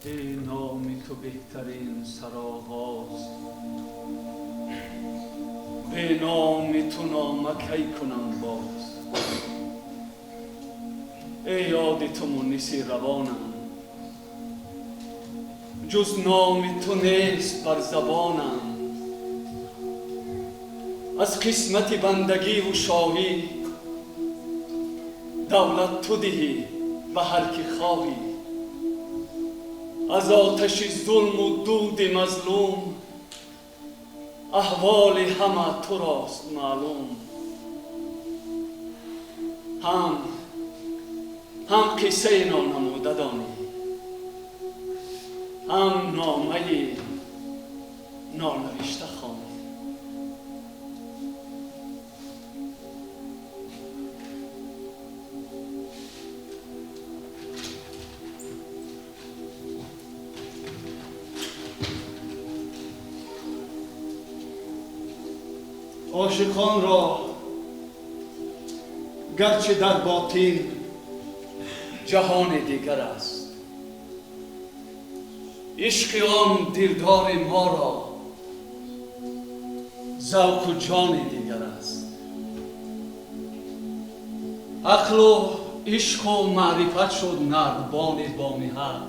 Эй номи ту беҳтарин сароғоз, бе номи ту нома кай кунам боз. Эй ёди ту муниси равонам, ҷуз номи ту нест бар забонам. Аз қисмати бандагиву шоҳӣ, давлат ту диҳӣ ба ҳар ки хоҳӣ. Аз оташи зулму дуди мазлум, аҳволи ҳама турост маълум. Ҳам қиссаи нонамуда донӣ, ҳам номаи нонавишта хонӣ. Ошиқонро гарчи дар ботин ҷаҳони дигар аст, ишқи он дилдори моро завқу ҷони дигар аст. Ақлу ишқу маърифат шуд нардбони боми ҳақ,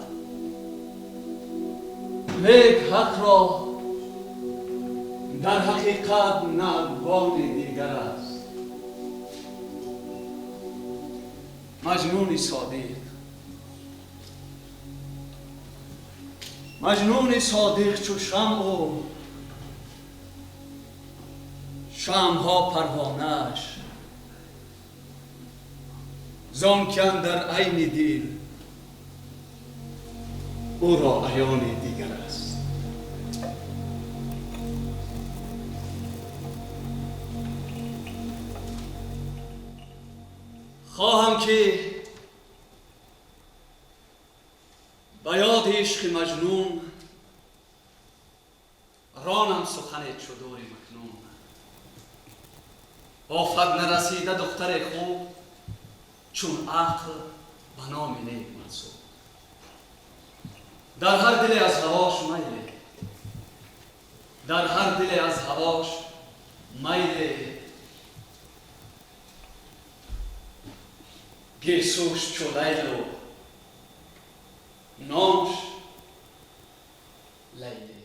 лек ҳақро дар ҳақиқат нардбони дигар аст. Маҷнуни содиқ, маҷнуни содиқ чу шамъу шамъҳо парвонааш, зон ки андар айни дил ӯро аёни дигар аст. Хоҳам ки ба ёди ишқи маҷнун ронам сухане чу дури макнун. Офат нарасида духтаре хуб, чун ақл ба номи нек мансуб. Дар ҳар диле аз ҳавош майле, дар ҳар диле аз ҳавош майле, гесӯш чу лайлу номш Лайле.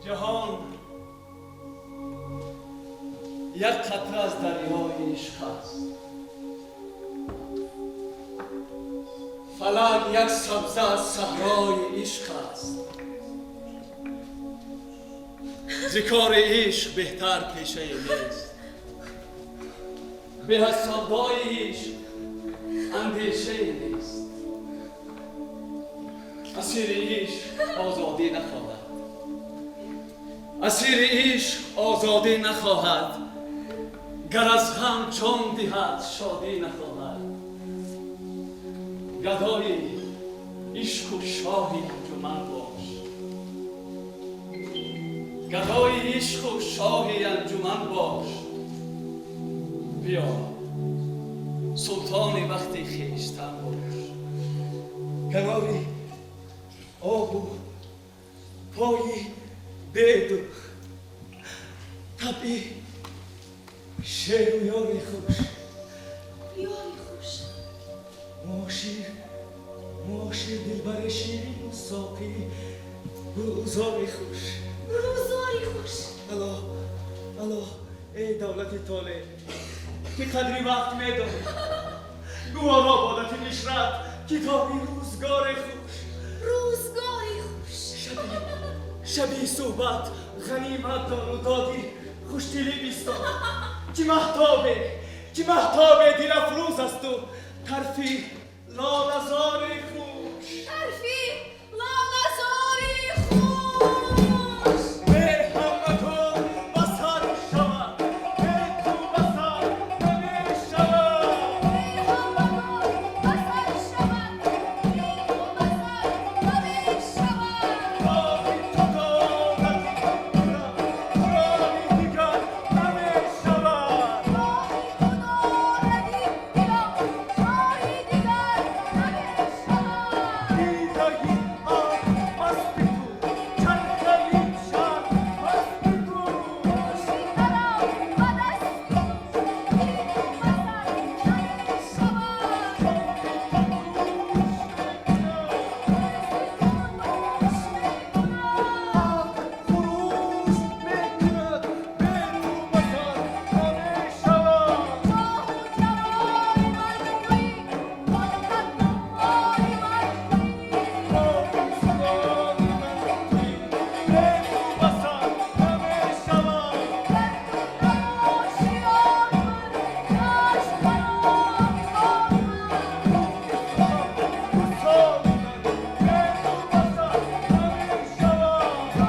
Ҷаҳон як қатра аз дарёи ишқ аст, фалак як сабза аз саҳрои ишқ аст. Зи кори ишқ беҳтар пешае нест, беҳ аз савдои ишқ андешае нест. Асири ишқ озодӣ нахоҳад, асири ишқ озодӣ нахоҳад, гар аз ғам ҷон диҳад шодӣ нахоҳад. Гадои ишқу шоҳи анҷуман бош, Гадои ишқу шоҳи анҷуман бош, биё султони вақти хештан бош. Канори обу пои беду табъи шеру ёри хуш. Ёри хуш. Муошир, муошир, дилбари ширину соқӣ, гулзори хуш. Гулзори хуш. Ало, ало, эй давлати толеъ, ки қадри вақт медонӣ, гуворо бодати ишрат, китоби рӯзгори хуш. Рӯзгори хуш. Шаби, шаби суҳбат ғанимат дону доди хуштилӣ бистон, ки маҳтобе, ки маҳтобе дилафрӯз асту тарфи лолазори хуш. Тарфи лолазори хуш. Бе ҳамагон ба сар шавад, бе ту ба сар намешавад. Бе ҳамагон ба сар шавад, бе ту ба сар намешавад. Роҳи ту дорад дилам, роҳи дигар намешавад. Роҳи ту дорад дилам, роҳи дигар намешавад. Дидаи об масти ту, чархаи чарх масти ту. Шикарам ба дасти ту, бе ту ба сар намешавад. Нӯш мекунад, хуруш мекунад, беру ба сар намешавад. Ҷоҳу ҷамоли ман туӣ, мулкат моли ман туӣ. Боғи сурони ман туӣ, беру ба сар намешавад. Гар ту набошӣ ёри ман, гашт хароби кори ман. Гусоли ман, беру ба сар намешавад. Роҳ сӯи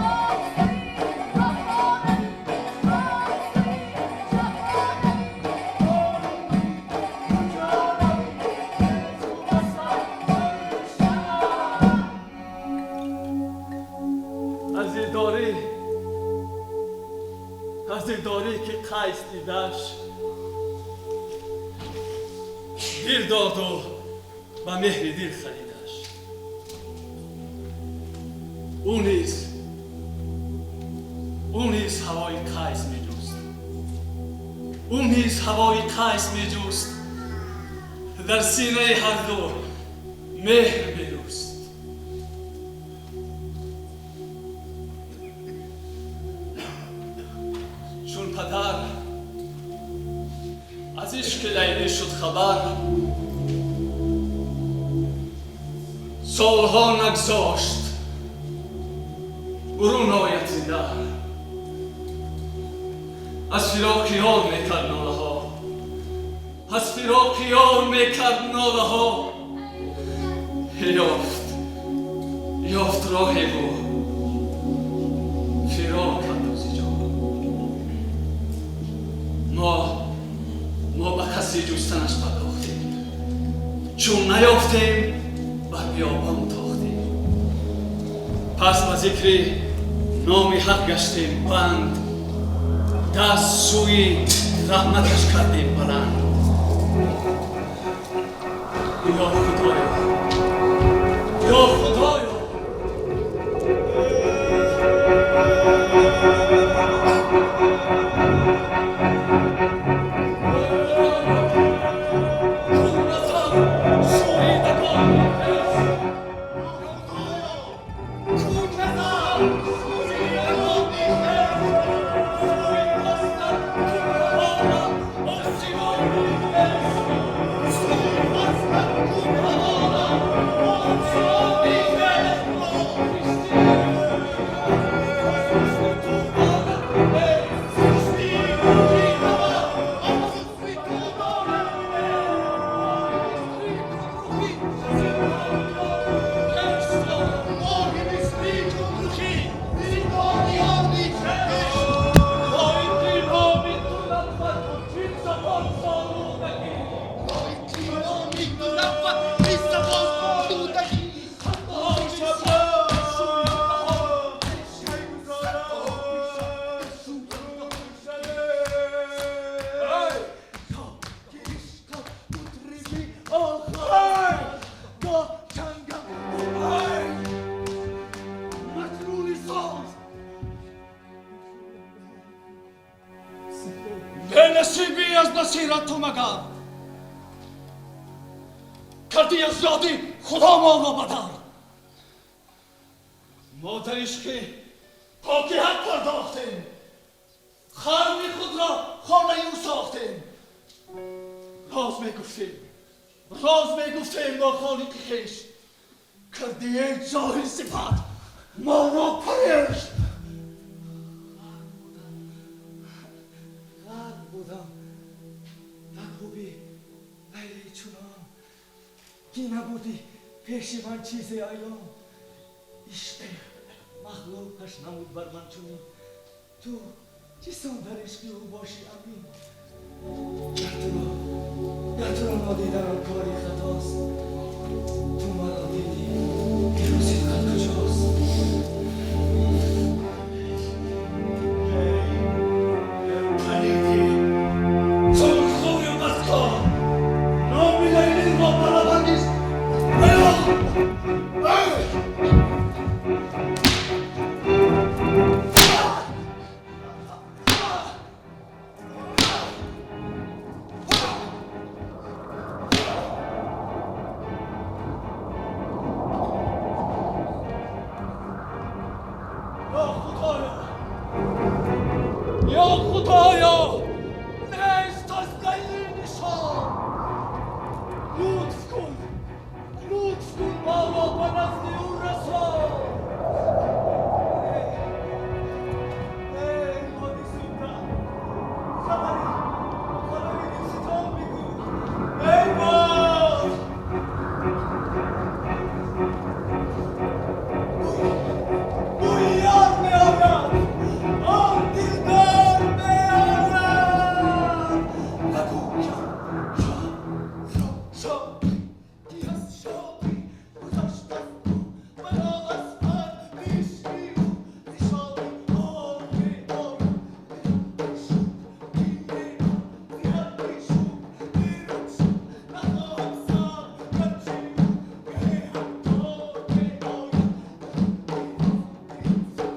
вафо равӣ, роҳ сӯи ҷафо равӣ. Куҷо равӣ, беру ба сар намешавад. Аз дилдорӣ, аз дилдорӣ, ки Қайс дидаш, дил доду ба меҳри дил харидаш. Ӯ низ, ӯ низ ҳавои Қайс меҷуст, ӯ низ ҳавои Қайс меҷуст, дар синаи ҳарду меҳр мерӯст. Чун падар аз ишқи Лайлӣ шуд хабар, солҳо нагзошт бурун ояд зи дар. Аз фироқи ёр мекард нолаҳо, аз фироқи ёр мекард нолаҳо. Ёфт, ёфт роҳеву фирор карду зи ҷо. Мо ба каси ҷустанаш пардохтем, чун наёфтем, бар биёбон тохтем. Пас ба зикри номи Ҳақ гаштем банд, даст сӯи раҳматаш кардем баланд. Ё Худоё, ё Худоё! Шӯридагони ҳис! Ку назар шӯридагони ҳис, сӯи пастар кӯҳҳоро осимони ҳис, сӯи пастар кӯҳҳоро. Асират ту магар кардӣ аз ёди Худо моро бадар. Мо дар ишқи поки ҳақ пардохтем, харми худро хонаи ӯ сохтем. Роз мегуфтем, роз мегуфтем бо холиқи хеш, кардӣ эй ҷоҳил сифат моро пареш. Ғарқ будам дар ҳубби Лайли, чунон ки набудӣ пеши ман чизе аён. Ишқи махлуқаш намуд бар ман чунин, ту чисон дар ишқи ӯ бошӣ амин. Гар туро нодиданам кори хатост, ту маро дидӣ, имрӯз сидқат куҷост? Эй палидӣ чун хӯю бадкор, номи Лайлиро ба лаб меёр. یا خدایا، یا خدایا، نیست از لیلی نشان. لطف کن، لطف کن، ما را به نزد او رسان. ای بادی زودم، خبری خبری دلستان بگو. ای باد، بوی یار می آید، آن دلدار می آید. نگویم شوقی از شوقی گذشت از او مرا از من عشقی او نشانی آن می آید. کینه ز حد شوق بیرون شد، نخواهم سر گرچه او گه عطار می آید.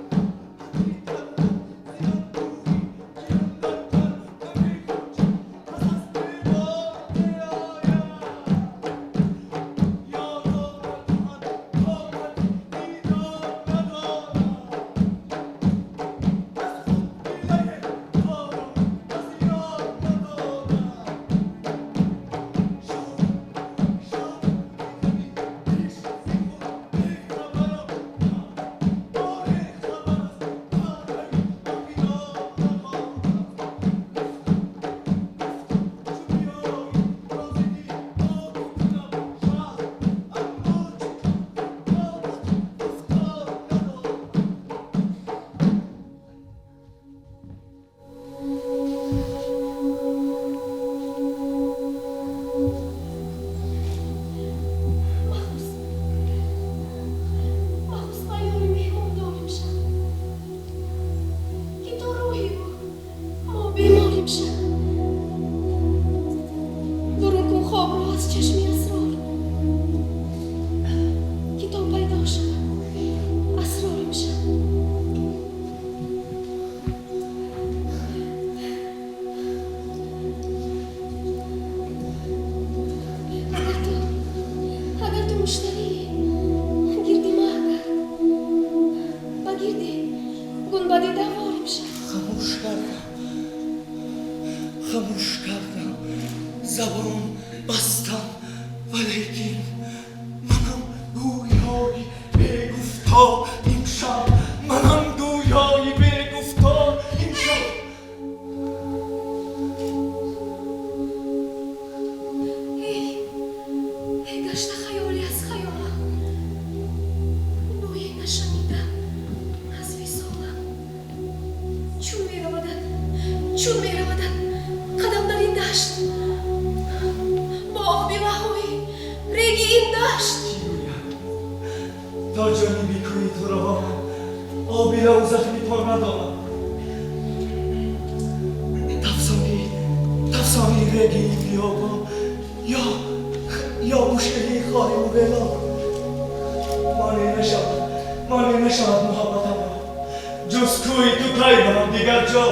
Махус, махус, ба ёри меҳмон дорем шаб, ки то рӯҳи ӯ мо беморем шаб. Бурун кун хобро аз чашми асрор, ки то пайдо шавад асрорим шаб. Агар ту муштарии, гирди маҳ гард, ба гирди гунбади даворим шаб. Хомӯш кардам, хомӯш кардам, забон бастам, валекин манам гӯёи бегуфтор имшаб, манам гӯёи бегуфтор имшаб. Эй, эй, гашта хаёле аз хаёлам, бӯе нашанида аз висолам. Чун меравадат, чун меравадат қадам дар ин дашт бо обилаҳои реги ин дашт. Чӣ гӯям? То ҷониби кӯи ту равонам, обилаву захми по надорам. Тафсони, тафсони реги ин биёбон ё мушкили хори мубело монеъ нашавад, монеъ нашавад муҳаббатамро. Ҷуз кӯи ту кай барам дигар ҷо?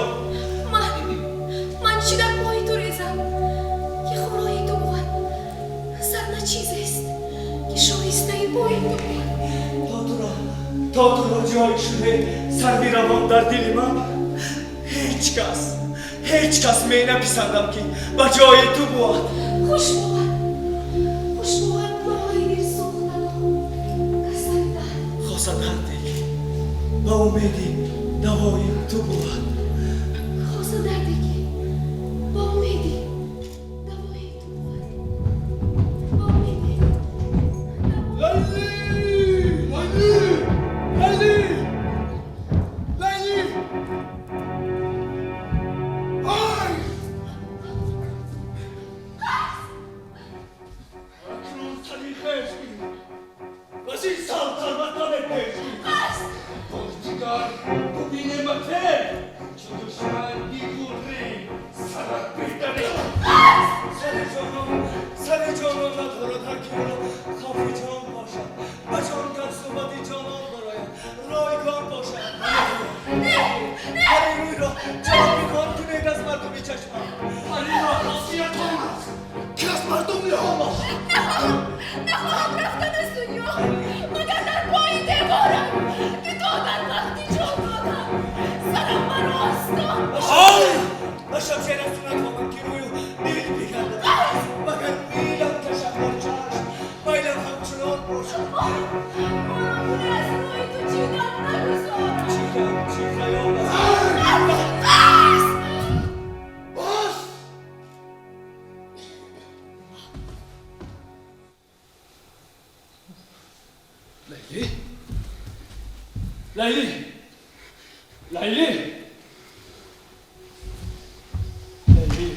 Ман чӣ дар пои ту резам? پای تو بود. تا تو را جای شده سروی روان در دل من هیچ کس، هیچ کس می نپسندم که به جای تو بود. خوش بود، خوش بود نای دل سوختن و کسر درد. خاصه دردی که به امیدی دوای تو بود. خاصه دردی که با امیدی دوای تو بود. با امیدی لیلی، لیلی، لیلی، لیلی. آی! اکنون سری خویش گیر و از این سلطنت نمی‌پیچ گیر. بار دیگر ببینمت چو دشمن بیگردی سرت بدریم. سر جانان، سر جانان ندارد هر کی را خوف جان باشد. به جان گر صحبت جانان براید رایگان باشد. پری روی را جان بیگان کنید از مردم چشمم. پری را خاصیت آن است که از مردم نهان باشد. نخواهم، نخواهم رفتن از دنیا مگر در پای دیوارم که تا در وقتی جان دادم سرم بر آستان باشد. آی! به شمشیر از تو نتوانم که روی و دل بگردم، مگر میلم کشم بر چشم میلم همچنان باشد. مرا از روی تو چیدن نگذارم. چیدم چی خیال است. قیس! بس! لیلی، لیلی، لیلی، لیلی.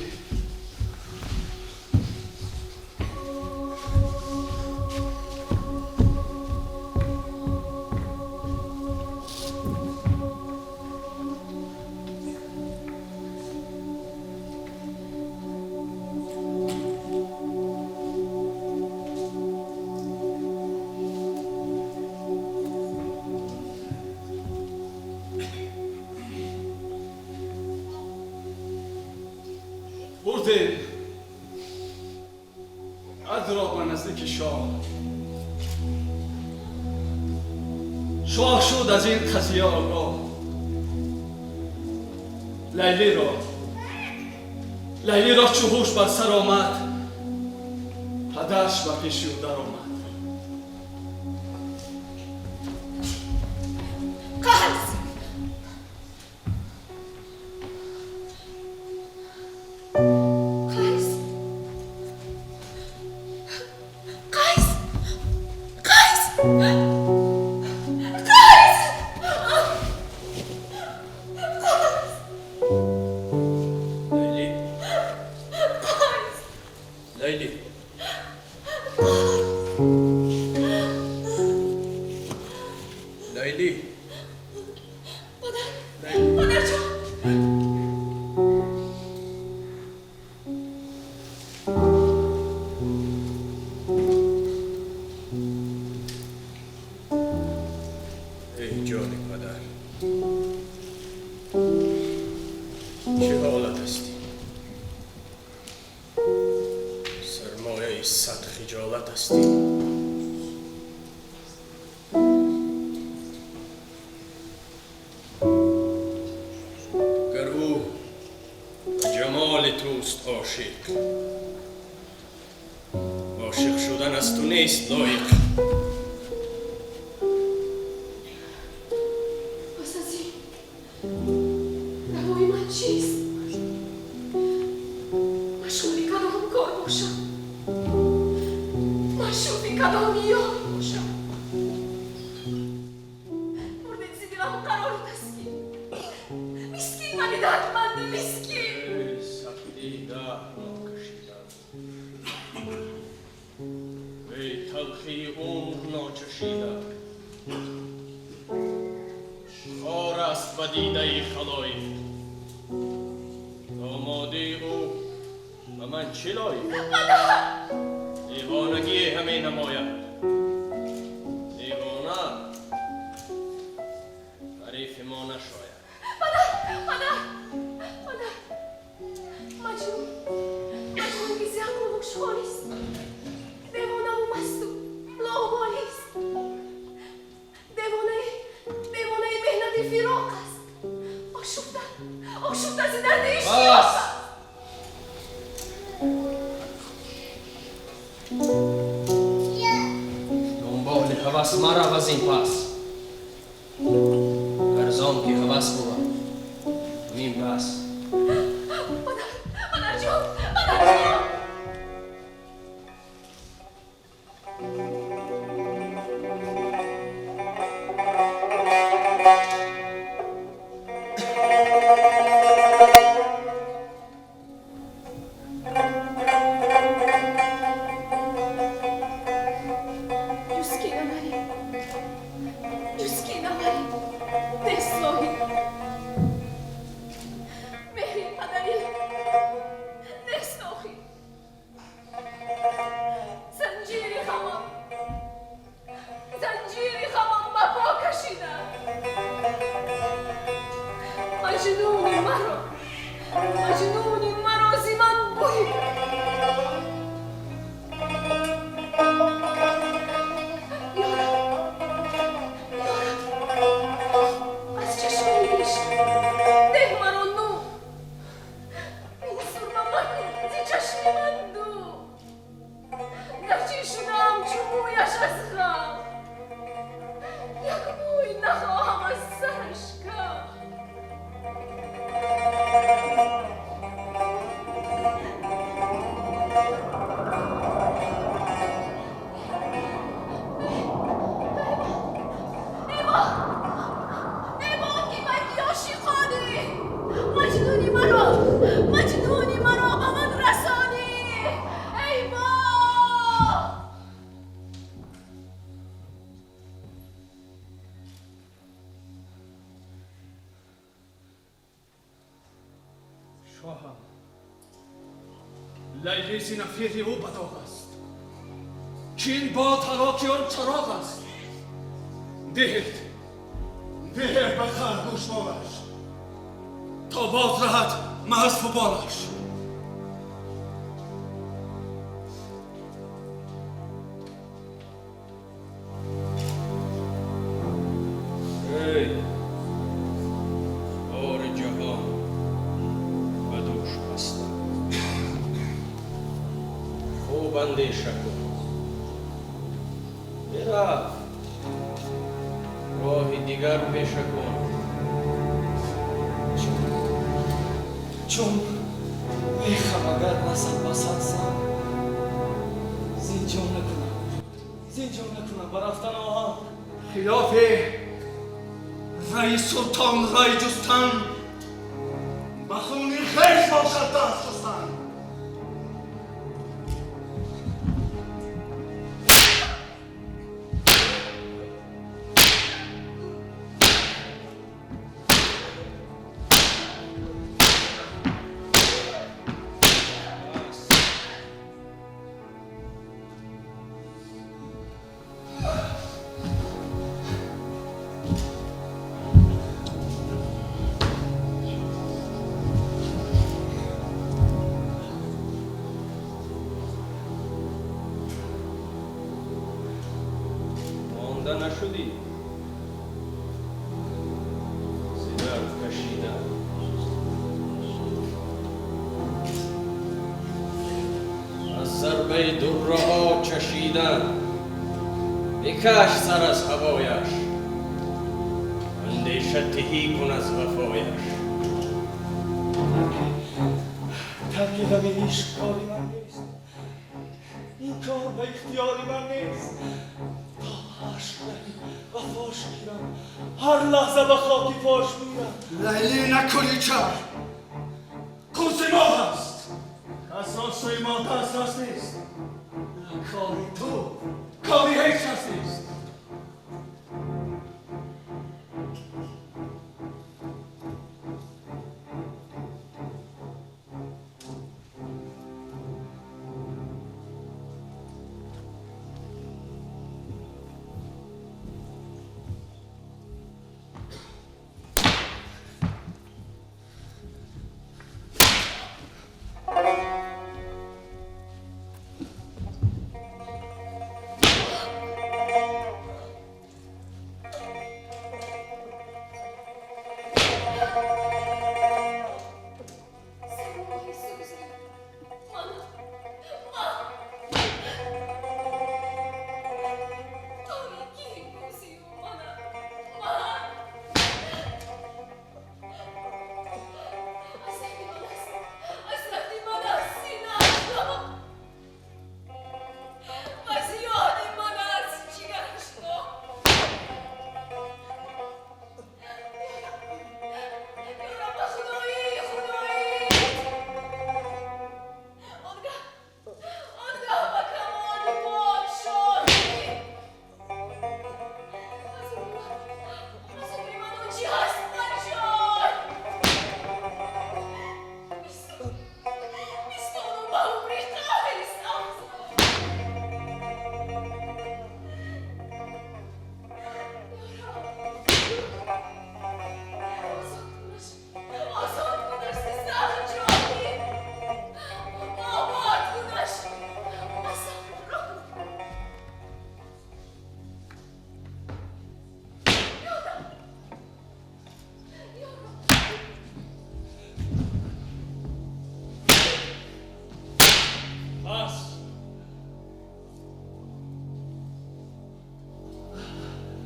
بردیم عد را به نزدیک شاه. شاه شد از این قضیه آگاه. لیلی را، لیلی را چو هوش بر سر آمد، پدرش به پیش او در آمد. قیس! قیس، قیس، قیس، قیس! لیلی. قیس! لیلی. لیلی. مادر، مادر جان. ای جان پدر، چه حالت هستی؟ سرمایه صد خجالت هستی. گر او به جمال توست عاشق، عاشق شدن از تو نیست لایق. پس از این روای من چیست؟ مشغول کدام کار باشم؟ مشروف کدام یار باشم؟ مرده ز دلم قرار تسکین. مسکین من دردمند مسکین. ای سختی دهر ناکشیدم، ای تلخی عمر ناچشیدم. خار است به دیده خلایق دامادی او به من چه لایق؟ دیوانگی همی نماید، دیوانه حریف ما نشاید. پدر، پدر، پدر، مجنون، مجنون که ز عقل و هوش خالیست، دیوانه و مست و لاابالیست. Дунболи ҳавас марав аз ин пас, гарзон ки ҳавас бувад ҳамин бас. Падарҷон, падарҷон! Ҷуз ки намарӣ, ҷуз ки намарӣ, нест роҳи. Меҳри падарӣ нест охир. Занҷири ғамам, занҷири ғамам ба по кашида. Маҷнуни маро, маҷнуни маро зи ман бурида. Ёраб, ёраб, аз чашмаи ишқ деҳ маро нур. Ин сурма макун зи чашми ман дур. Гарчи шудам чу мӯяш аз ғам, як мӯй нахоҳам аз сараш кам. Эй бод, эй бод, ки байти ошиқонӣ, маҷнуни маро, маҷнуни маро ба ман расонӣ. Эй бод! Шоҳам, Лайли зи нафири ӯ ба доғ аст, ки ин бод ҳалоки он чароғ аст. Диҳед, диҳед ба хар гӯшмолаш, то боз раҳад маҳз фуболаш. Эй бори ҷаҳон ба дӯш баста, хуб андеша кун, бирав, роҳи дигар пеша кун. Чун мехам агар расад ба сад зан, зинҷо накунам, зинҷо накунам ба рафтан оҳан. Хилофи раи султон рай ҷустан ба хуни хеш бошад даст шустан. Бас. Монда нашудӣ зи дард кашида, аз зарбаи дурраҳо чашида. Бикаш сар аз ҳавояш, андеша тиҳӣ кун аз вафояш. Тарки ғами ишқ кори ман нест, ин кор ба ихтиёри ман нест. То ашк раҳи вафош гирам, ҳар лаҳза ба хоки пош мирам. Лайли, накунӣ чар, курси моҳ аст, кас ро сӯи мо дастрас нест. На кори ту, кори ҳеҷ кас нест.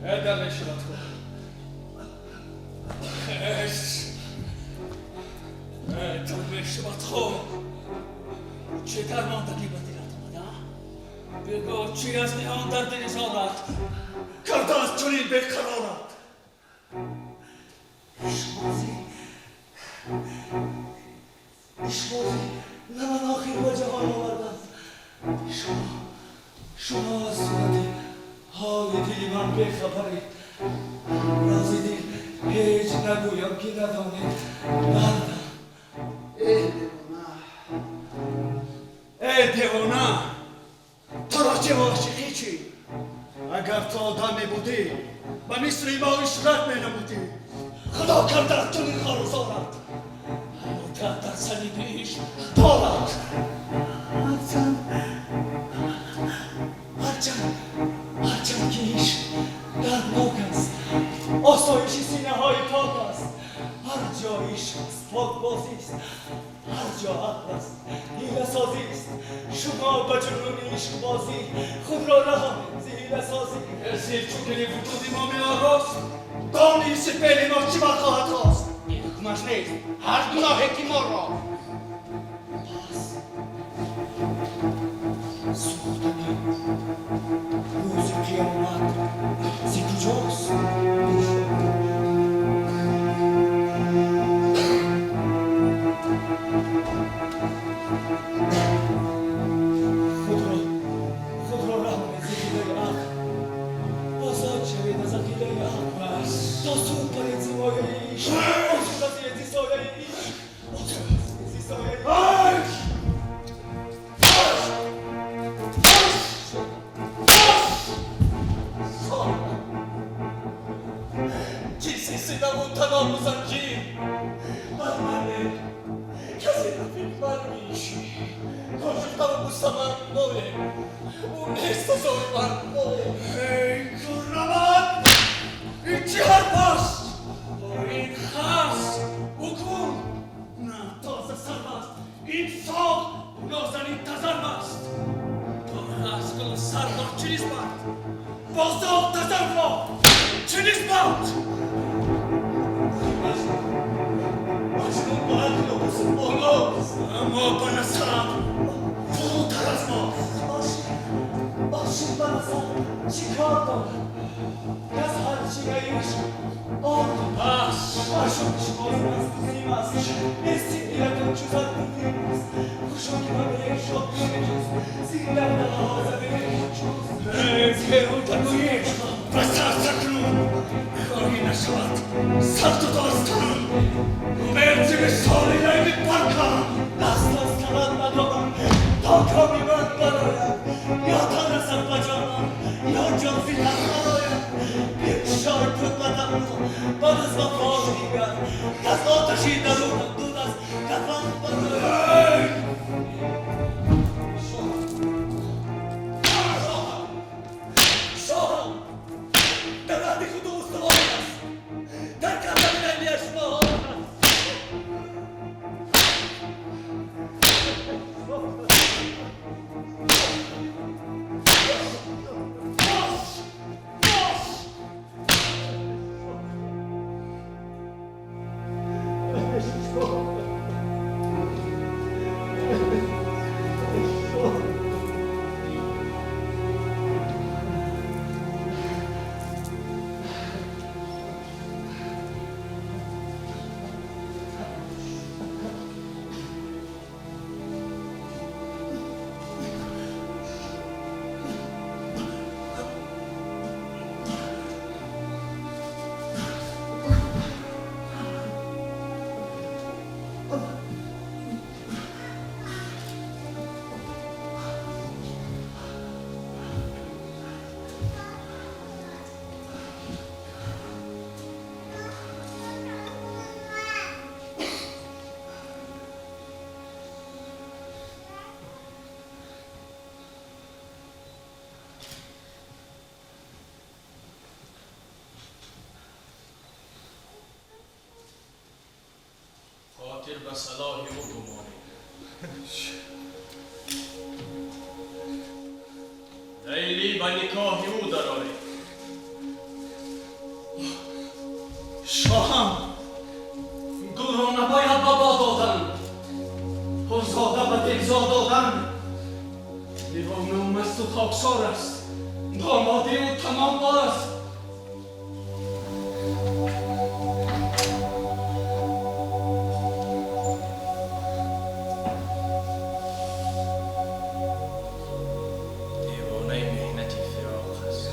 Эй дарвеши бадхӯ! Хеш! Эй дарвеши бадхӯ! Чӣ дармондагӣ ба дилат омада? Бигӯ, чӣ аз ниҳон дар дили зорат кардааст чунин беқарорат? Ишқбозӣ, ишқбозӣ на ман охир ба ҷаҳон овардам. Шумо аз сурати ҳоли дили ман бехабаред. Рози дил ҳеҷ нагӯям, ки надонед дардам. Эй девона! Эй девона! Туро чӣ, ошиқӣ чӣ? Агар ту одам мебудӣ, ба мисли мо ишрат менамудӣ. Худо кардааст чунин хору зорат, муддат дар салиби ишқ дорад. Ҳарчанд ки ишқ дарднок аст, осоиши синаҳои пок аст. Ҳар ҷо ишқ аст, покбозист, ҳар ҷо ақл аст, ҳиласозист. Шумо ба ҷунуни ишқбозӣ худро раҳонед зи ҳиласозӣ. Касе чу дили вуҷуди мо меорост, дониси феъли мо чӣ бархоҳад хост? Ин ҳукмаш нест ҳар гуноҳе ки моро. Пас сӯхтани рӯзи қиёмат зи куҷост? Худро раҳонед зи ҳилаи ақл, озод шавед аз ақидаи ақл, то суд паред зи мояи ишқ, осуда зиед зи сояи ишқ, осуда зиед зи сояи. Ай! Чизи синаву танобу занҷир бар мане, касе рафиқ бармиши. Кошифтаву мустамар моем, ӯ нест азори ман моем. Эй курравад, ин чӣ ҳарф аст? Ин хас укун на тоза сарв аст, ин соқ нозанин тазарв аст. То хас гулу сарвро чӣ нисбат, бо соқ тазарвро чӣ нисбат? Маҷнун ба ақлу ҳусн болост, аммо ба насаб фурӯтар аз мост. Ошиқ ба насаб чӣ кор дорад, кас ҳарчи ишқ он дорад? Пас Маъшуқи шумо аст, зим аст, нести дилатон чу зарду дим аст. Хушо ки ба меҳр намеҷуст, зин дағдағаҳо замин чуст. Эй беҳудагӯӣ ба сар сакнун, хоҳӣ нашавад сарту то аз танам умед висоли Лайли баркам. Даст аз талаб надорам то коми ман барояд, ё тан расад ба ҷонам, ё ҷон зи тан барояд. Бикушой туҳматамро, бад аз вафо дигар, каз оташи дарунам дуд аз кафан барояд. Шоҳам, дар аҳди худ устувор аст, дар кардани Лайлияш маҳор аст. Бош, бош! Хотир ба салоҳи ӯ гумонед. Лайлӣ ба никоҳи ӯ дароред. Шоҳам, гулро набояд ба бод додан, ҳурзода ба дегзод додан. Девона масту хоксор аст, домоди ӯ тамом бор аст. Девонаи меҳнати фироқ аст.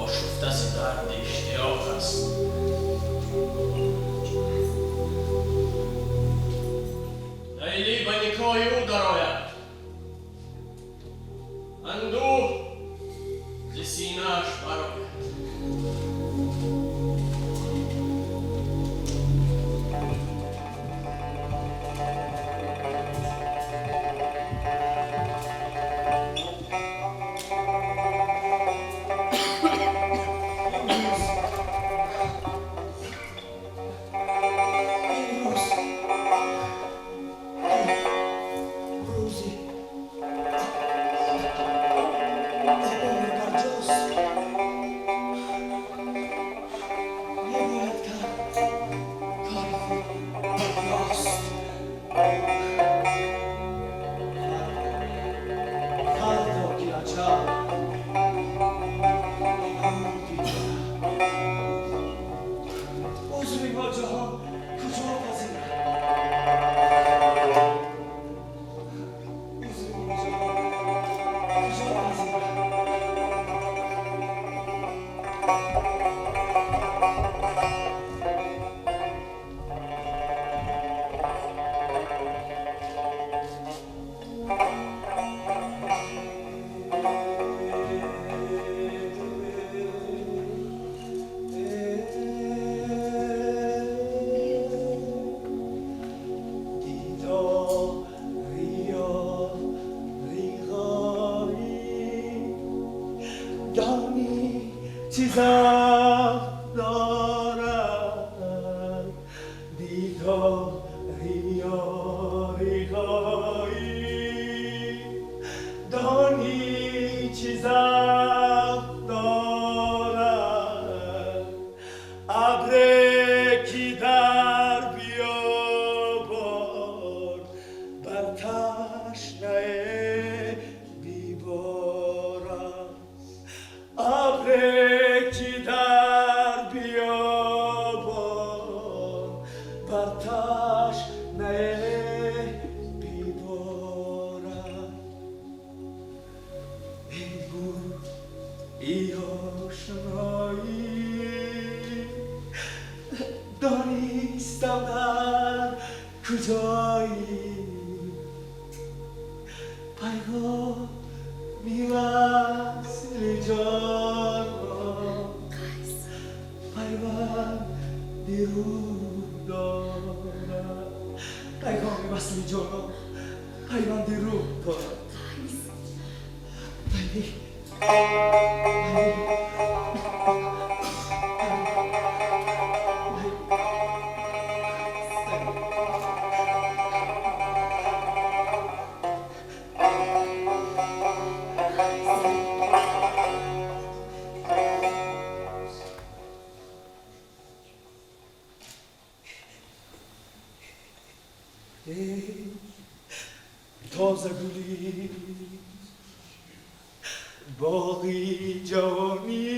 Ошуфта зи дарди иштиёқ аст. Лайлӣ ба никоҳи ӯ дарояд, андӯҳ зи синааш барояд. Имрӯз рӯзи умр барҷост, мебояд кард кори худ рост. Фардо ки аҷал дида, узри мо ҷаҳон куҷо пазирад? Узри мо ҷаҳон куҷо пазирад? دانی چیزم دارد، دیداری ریغایی، دانی چیزم دارد. ابر کی در بیابان بر تشنه بیبارد، ابر کی در بیابان بر تشنه بیبارد. ای گویی آشنایی، دانستم در کجایی. پیغامی وصل جان قیس، پیوند روح دارد، پیغامی وصل جانان پیوند روح دارد. قیس، لیلی، ای تازه گلی باغی جوانی،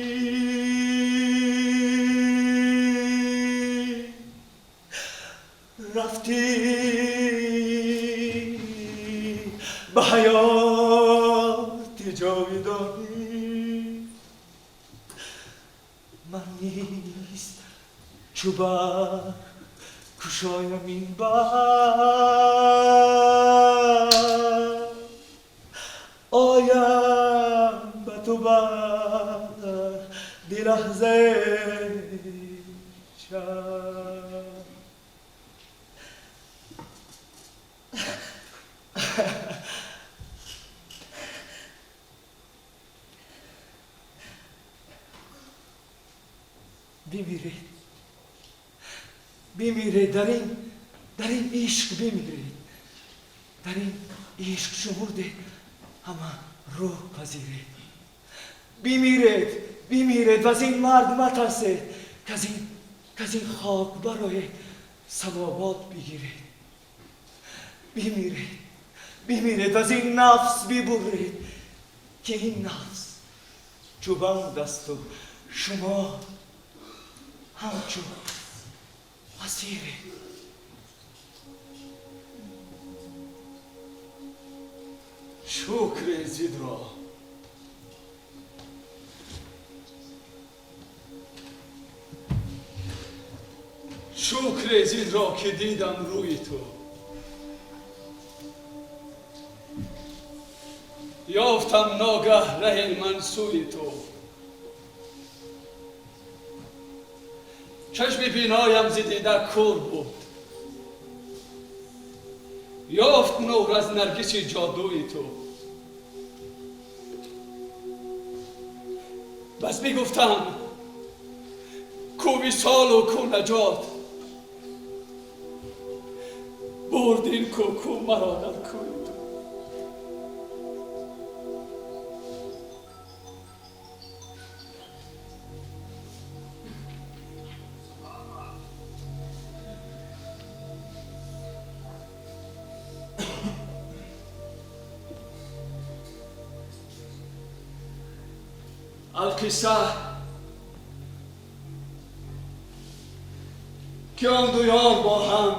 رفتی به حیات جاویدانی. من نیست چو بر کشایم این بر، آیم به تو بعد لحظه شب. Бимиред, бимиред, дар ин ишқ бимиред, дар ин ишқ шумурдед ҳама. рӯҳ пазиред. Бимиред, бимиред ва аз ин мард матарсед, к аз ин хок бароед, самовот бигиред. Бимиред, бимиред ва аз ин нафс бибуред, ки ин нафс чу банд аст ва шумо ҳамчун асиред. Шукр зидро шукр зидро ки дидам рӯи ту, ёфтам ногаҳ раҳи ман сӯи ту. Чашми биноям зи дида кӯр буд, ёфт нур аз наргиси ҷодуи ту. Бас мегуфтам ку висолу ку наҷот, бурд ин ку ку маро дар кӯи ту. Алқисса ки он ду ёр бо ҳам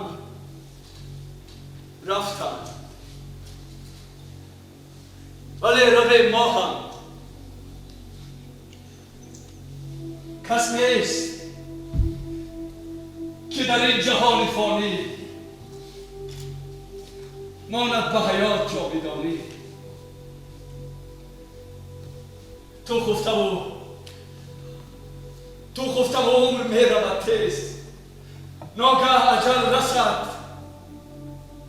рафтанд, вале рави мо ҳам кас нест ки дар ин ҷаҳони фонӣ монад ба ҳаёт ҷовидонӣ. Ту хуфтаву умр меравад тез, ногаҳ аҷал расад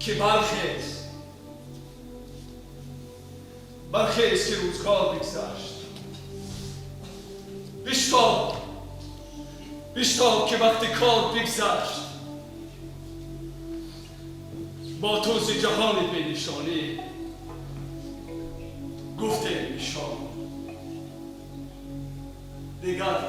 ки бархез, бархез ки рӯзгор бигзашт. Биштоб, биштоб ки вақти кор бигзашт. Бо тӯзи ҷаҳони бенишонӣ гуфтем нишон, дигар